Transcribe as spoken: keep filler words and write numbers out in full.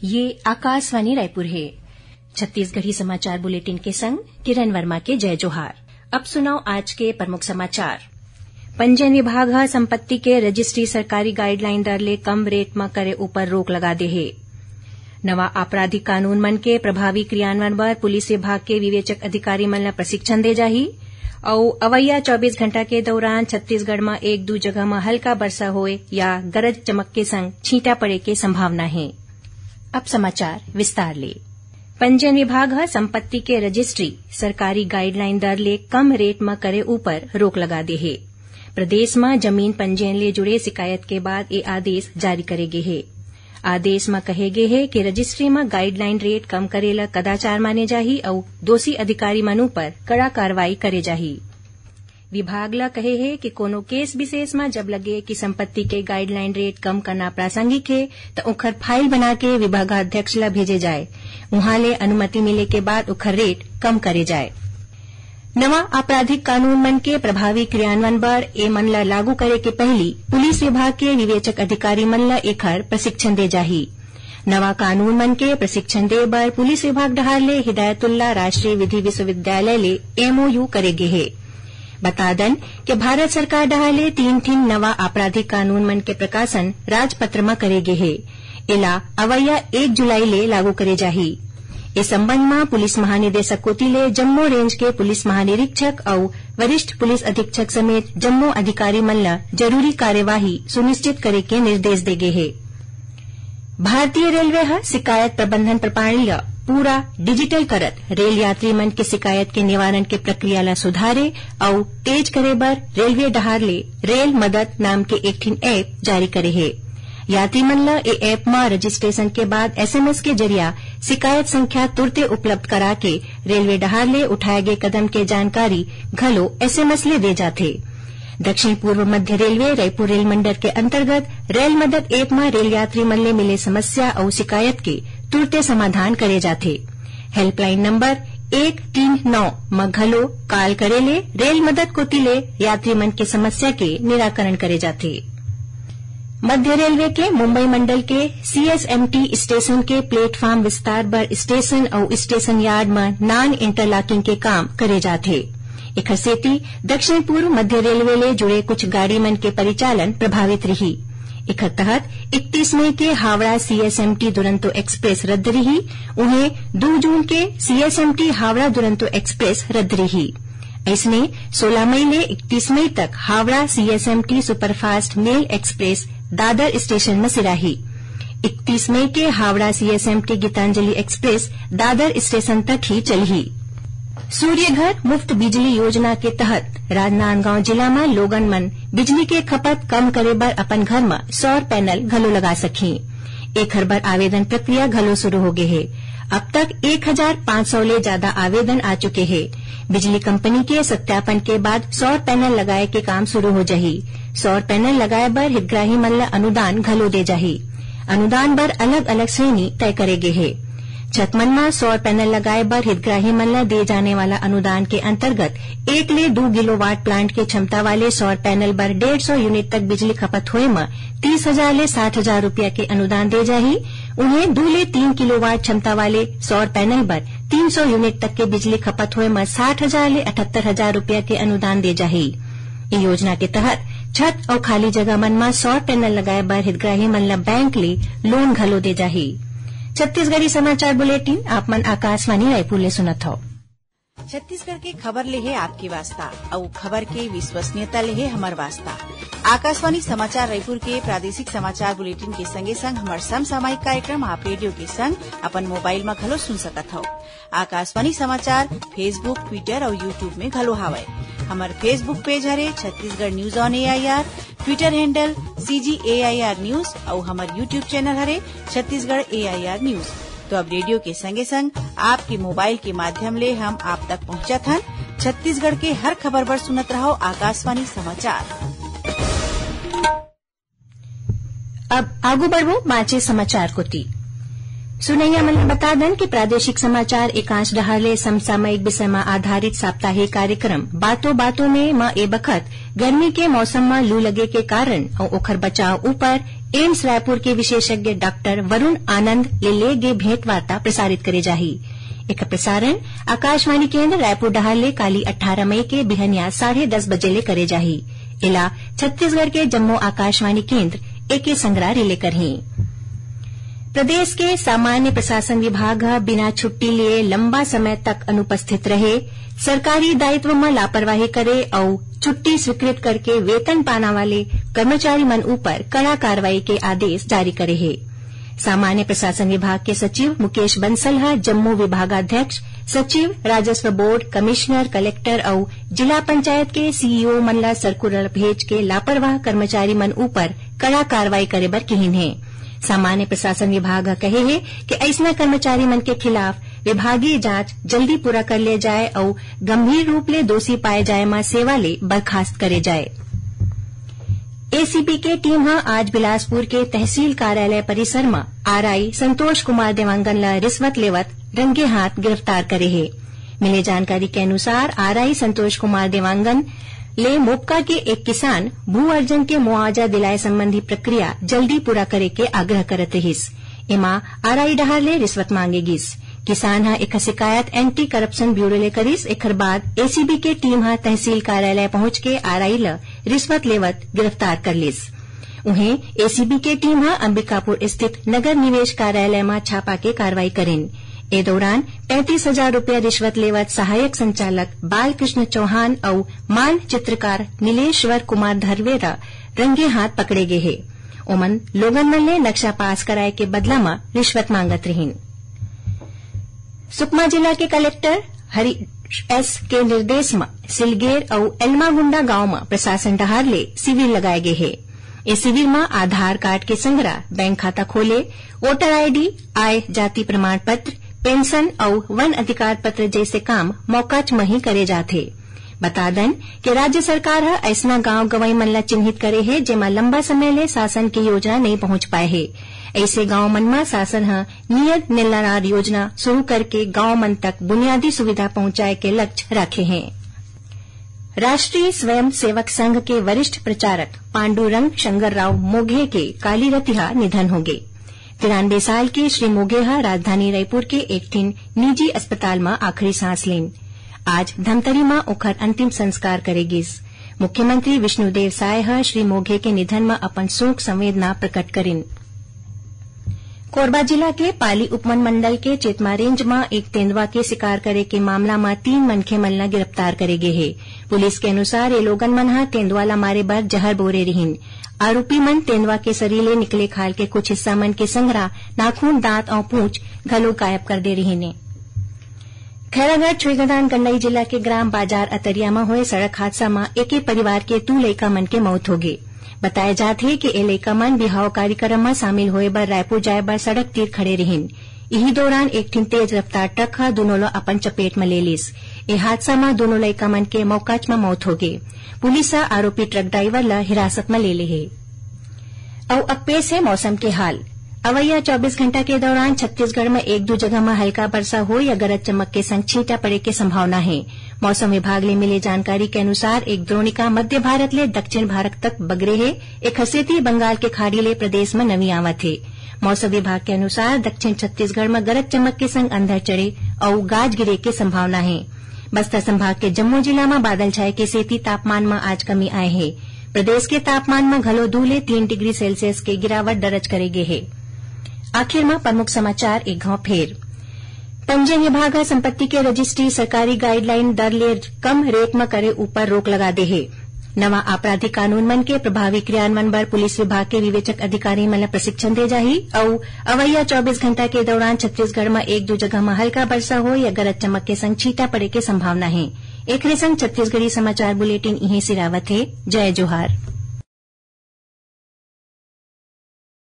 ये आकाशवाणी रायपुर हे। छत्तीसगढ़ी समाचार बुलेटिन के संग किरण वर्मा के जय जोहार। अब सुनव आज के प्रमुख समाचार। पंजीयन विभाग ह संपत्ति के रजिस्ट्री सरकारी गाइडलाइन दर ले कम रेट म करे ऊपर रोक लगा दे हे। नवा आपराधिक कानून मन के प्रभावी क्रियान्वयन बर पुलिस विभाग के विवेचक अधिकारी मन ल प्रशिक्षण दे जाही। अउ अवइया चौबीस घंटा के दौरान छत्तीसगढ़ म एक दू जगह म हल्का बरसा होए या गरज चमक के संग छींटा पड़े के संभावना हे। अब समाचार विस्तार ले। पंजीयन विभाग ह संपत्ति के रजिस्ट्री सरकारी गाइडलाइन दर ले कम रेट म करे ऊपर रोक लगा दे हे। प्रदेश म जमीन पंजीयन ले जुड़े शिकायत के बाद ए आदेश जारी करे गे हे। आदेश म कहे गे हे कि रजिस्ट्री म गाइडलाइन रेट कम करे ल कदाचार माने जाही अउ दोषी अधिकारी मन ऊपर कड़ा कार्रवाई करे जाही। विभाग ल कहे हे कि कोनो केस विशेष म जब लगे कि संपत्ति के गाइडलाइन रेट कम करना प्रासंगिक हे, त ओखर फाइल बना के विभागाध्यक्ष ल भेजे जाए। उहां ले अनुमति मिले के बाद ओखर रेट कम करे जाए। नवा आपराधिक कानून मन के प्रभावी क्रियान्वयन बर ए मन ल लागू करे के पहिली पुलिस विभाग के विवेचक अधिकारी मन ल एखर प्रशिक्षण दे जाही। नवा कानून मन के प्रशिक्षण दे बर पुलिस विभाग डहार ले हिदायतुल्ला राष्ट्रीय विधि विश्वविद्यालय ले एमओयू करे गे हे। बता दन कि भारत सरकार डहार ले तीन ठिन नवा आपराधिक कानून मन के प्रकाशन राजपत्र म करे गे हे। एला अवइया एक जुलाई ले लागू करे जाही। ए संबंध म पुलिस महानिदेशक कोति ले जम्मो रेंज के पुलिस महानिरीक्षक अउ वरिष्ठ पुलिस अधीक्षक समेत जम्मो अधिकारी मन ल जरूरी कार्यवाही सुनिश्चित करे के निर्देश दे गे हे। भारतीय रेलवे ह शिकायत प्रबंधन प्रणाली ल पूरा डिजिटल करत रेल यात्री मन के शिकायत के निवारण के प्रक्रिया ल सुधारे अउ तेज करे बर रेलवे डहार ले रेल मदद नाम के एक ठिन ऐप जारी करे हे। यात्री मन ल ए ऐप म रजिस्ट्रेशन के बाद एसएमएस के जरिया शिकायत संख्या तुरते उपलब्ध करा के रेलवे डहार ले उठाए गे कदम के जानकारी घलो एसएमएस ले दे जाथे। दक्षिण पूर्व मध्य रेलवे रायपुर रेल मंडल के अंतर्गत रेल मदद ऐप म रेल यात्री मन ले मिले समस्या अउ शिकायत के तुरते समाधान करे जाथे। हेल्पलाइन नंबर एक तीन नौ म घलो कॉल करे ले रेल मदद कोति ले यात्री मन के समस्या के निराकरण करे जाथे। मध्य रेलवे के मुंबई मंडल के सीएसएमटी स्टेशन के प्लेटफॉर्म विस्तार बर स्टेशन अउ स्टेशन यार्ड म नॉन इंटरलॉकिंग के काम करे जाथे। एखर सेती दक्षिण पूर्व मध्य रेलवे ले जुड़े कुछ गाड़ी मन के परिचालन प्रभावित रिही। एखर तहत इकतीस मई के हावड़ा सीएसएमटी दुरंतो एक्सप्रेस रद्द रिही, उहें दू जून के सीएसएमटी हावड़ा दुरंतो एक्सप्रेस रद्द रिही। अइसने सोलह मई ले इकतीस मई तक हावड़ा सीएसएमटी सुपरफास्ट मेल एक्सप्रेस दादर स्टेशन म सिराही। इकतीस मई के हावड़ा सीएसएमटी गीतांजलि एक्सप्रेस दादर स्टेशन तक ही चलही। सूर्य घर मुफ्त बिजली योजना के तहत राजनांदगांव जिला म लोगन मन बिजली के खपत कम करे बर अपन घर म सौर पैनल घलो लगा सकही। एखर बर आवेदन प्रक्रिया घलो शुरू हो गे हे। अब तक एक हजार पाँच सौ ले ज्यादा आवेदन आ चुके हे। बिजली कंपनी के सत्यापन के बाद सौर पैनल लगाए के काम शुरू हो जाही। सौर पैनल लगाए बर हितग्राही मन ल अनुदान घलो दे जाही। अनुदान बर अलग-अलग श्रेणी तय करे गे हे। छत मन म सौर पैनल लगाए बर हितग्राही मन ल दिए जाने वाला अनुदान के अंतर्गत एक ले दू किलोवाट प्लांट के क्षमता वाले सौर पैनल बर डेढ़ सौ यूनिट तक बिजली खपत होए म तीस हजार ले साठ हजार रुपया के अनुदान दे जाही। उहें दू ले तीन किलोवाट क्षमता वाले सौर पैनल बर तीन सौ यूनिट तक के बिजली खपत होए म साठ हजार ले अठहत्तर हजार रुपया के अनुदान दे जाही। ए योजना के तहत छत अउ खाली जगह मन म सौर पैनल लगाए बर हितग्राही मन ल बैंक ले लोन घलो दे जाही। छत्तीसगढ़ी समाचार बुलेटिन आप मन आकाशवाणी रायपुर ले सुनत हव। छत्तीसगढ़ के खबर ले हे आपके वास्ता, अउ खबर के विश्वसनीयता ले हे हमर वास्ता। आकाशवाणी समाचार रायपुर के प्रादेशिक समाचार बुलेटिन के संगे संग हमर समसामयिक कार्यक्रम आप रेडियो के संग अपन मोबाइल म घलो सुन सकत हव। आकाशवाणी समाचार Facebook, Twitter अउ YouTube में घलो हावय। हमर Facebook पेज हरे Chhattisgarh news on AIR, Twitter handle CG AIR news अउ हमर YouTube चैनल हरे छत्तीसगढ़ एआईआर न्यूज। तो अब रेडियो के संगे संग आपके मोबाइल के माध्यम ले हम आप तक पहुंचत हन। छत्तीसगढ़ के हर खबर बर सुनत रहव आकाशवाणी समाचार। अब आगू बढ़बो बांचे समाचार कोति। सुनैया मन ल बता दन कि प्रादेशिक समाचार एकांश डहार ले समसामयिक विषय म आधारित साप्ताहिक कार्यक्रम बातों बातों में म ए बखत गर्मी के मौसम म लू लगे के कारण अउ ओखर बचाव ऊपर एम्स रायपुर के विशेषज्ञ डॉक्टर वरुण आनंद ले ले गे भेंटवार्ता प्रसारित करे जाही। एकर प्रसारण आकाशवाणी केंद्र रायपुर डहार ले काली अट्ठारह मई के बिहनिया साढ़े दस बजे ले करे जाही। एला छत्तीसगढ़ के जम्मो आकाशवाणी केंद्र एके संघरा रिले करही। प्रदेश के सामान्य प्रशासन विभाग ह बिना छुट्टी लिए लंबा समय तक अनुपस्थित रहे, सरकारी दायित्व म लापरवाही करे अउ छुट्टी स्वीकृत करके वेतन पाना वाले कर्मचारी मन ऊपर कड़ा कार्रवाई के आदेश जारी करे हे। सामान्य प्रशासन विभाग के सचिव मुकेश बंसल ह जम्मो विभागाध्यक्ष, सचिव, राजस्व बोर्ड, कमिश्नर, कलेक्टर अउ जिला पंचायत के सीईओ मन ला सर्कुलर भेज के लापरवाह कर्मचारी मन ऊपर कड़ा कार्रवाई करे बर किहिन हे। सामान्य प्रशासन विभाग ह कहे हे कि अइसना कर्मचारी मन के खिलाफ विभागीय जांच जल्दी पूरा कर ले जाए अउ गंभीर रूप ले दोषी पाए जाए म सेवा ले बर्खास्त करे जाए। एसीबी के टीम ह आज बिलासपुर के तहसील कार्यालय परिसर म आरआई संतोष कुमार देवांगन ल रिश्वत लेवत रंगे हाथ गिरफ्तार करे हे। मिले जानकारी के अनुसार, आरआई संतोष कुमार देवांगन ले मोपका के एक किसान भू अर्जन के मुआवजा दिलाए संबंधी प्रक्रिया जल्दी पूरा करे के आग्रह करत रिहिस। एमा आरआई डहार ले रिश्वत मांगे गिस। किसान ह एखर शिकायत एंटी करप्शन ब्यूरो ले करिस। एखर बाद एसीबी के टीम ह तहसील कार्यालय पहुंच के आरआई ल रिश्वत लेवत गिरफ्तार कर लिस। उहें, एसीबी के टीम ह अंबिकापुर स्थित नगर निवेश कार्यालय म छापा के कार्रवाई करिन। ए दौरान पैंतीस हजार रुपया रिश्वत लेवत सहायक संचालक बालकृष्ण चौहान अउ मानचित्रकार नीलेश्वर कुमार धर्वे ल रंगे हाथ पकड़े गे हे। ओमन लोगन मन ले नक्शा पास कराए के बदला म रिश्वत मांगत रिहिन। सुकमा जिला के कलेक्टर हरीश एस के निर्देश म सिलगेर अउ एलमागुंडा गांव म प्रशासन डहार ले शिविर लगाए गे हे। ए शिविर म आधार कार्ड के संघरा बैंक खाता खोले, वोटर आईडी, आय जाति प्रमाण पत्र, पेंशन अउ वन अधिकार पत्र जइसे काम मौकाच म ही करे जाथे। बता दन कि राज्य सरकार ह अइसना गांव गंवई मन ला चिन्हित करे हे, जेमा लंबा समय ले शासन के योजना नइ पहुंच पाए हे। अइसे गांव मन म शासन ह नियत निलनार योजना शुरू करके गांव मन तक बुनियादी सुविधा पहुंचाए के लक्ष्य राखे हे। राष्ट्रीय स्वयंसेवक संघ के वरिष्ठ प्रचारक पांडुरंग शंकरराव मोघे के काली रतिहा निधन होगे। तिरानबे साल के श्री मोघे ह राजधानी रायपुर के एक ठिन निजी अस्पताल म आखिरी सांस लीन। आज धमतरी म ओखर अंतिम संस्कार करे गिस। मुख्यमंत्री विष्णुदेव साय ह श्री मोघे के निधन म अपन शोक संवेदना प्रकट करिन। कोरबा जिला के पाली उपवन मंडल के चेतमा रेंज म एक तेंदुआ के शिकार करे के मामला म तीन मनखे मन ल गिरफ्तार करे गे हे। पुलिस के अनुसार, ये लोगन मन ह तेंदुआ ल मारे बर जहर बोरे रिहिन। आरोपी मन तेंदुआ के शरीर ले निकले खाल के कुछ हिस्सा मन के संघरा नाखून, दांत अउ पूंछ घलो गायब कर दे रिहिन। खैरागढ़ छुईगदान गंडई जिला के ग्राम बाजार अतरिया म होए सड़क हादसा म एके परिवार के दू लइका मन के मौत होगे। बताया जात हे कि ए लइका मन बिहाव कार्यक्रम म शामिल होए बर रायपुर जाए बर सड़क तीर खड़े रिहिन। इही दौरान एक ठिन तेज रफ्तार ट्रक ह दूनों ल अपन चपेट म ले लिस। ए हादसा म दूनों लइका मन के मौकाच म मौत होगे। पुलिस ह आरोपी ट्रक ड्राइवर ल हिरासत म ले ले हे। अउ अब पेश हे मौसम के हाल। अवइया चौबीस घंटा के दौरान छत्तीसगढ़ म एक दू जगह म हल्का बरसा होए या गरज चमक के संग छींटा पड़े के संभावना हे। मौसम विभाग ले मिले जानकारी के अनुसार, एक द्रोणिका मध्य भारत ले दक्षिण भारत तक बगरे हे। एखर सेती बंगाल के खाड़ी ले प्रदेश म नमी आवत हे। मौसम विभाग के अनुसार, दक्षिण छत्तीसगढ़ म गरज चमक के संग अंधड़ चढ़े अउ गाज गिरे के संभावना हे। बस्तर संभाग के जम्मो जिला म बादल छाए के सेती तापमान म आज कमी आए हे। प्रदेश के तापमान म घलो दू ले तीन डिग्री सेल्सियस के गिरावट दर्ज करे गे हे। आखिर म प्रमुख समाचार एक घाव फेर। पंजीयन विभाग ह संपत्ति के रजिस्ट्री सरकारी गाइडलाइन दर ले कम रेट म करे ऊपर रोक लगा दे हे। नवा आपराधिक कानून मन के प्रभावी क्रियान्वयन बर पुलिस विभाग के विवेचक अधिकारी मन ल प्रशिक्षण दे जाही अउ अवइया चौबीस घंटा के दौरान छत्तीसगढ़ म एक दू जगह म हल्का बरसा हो या गरज चमक के संग छींटा पड़े के संभावना हे। एकरे संग छत्तीसगढ़ी समाचार बुलेटिन इहें सिरावत हे। जय जोहार।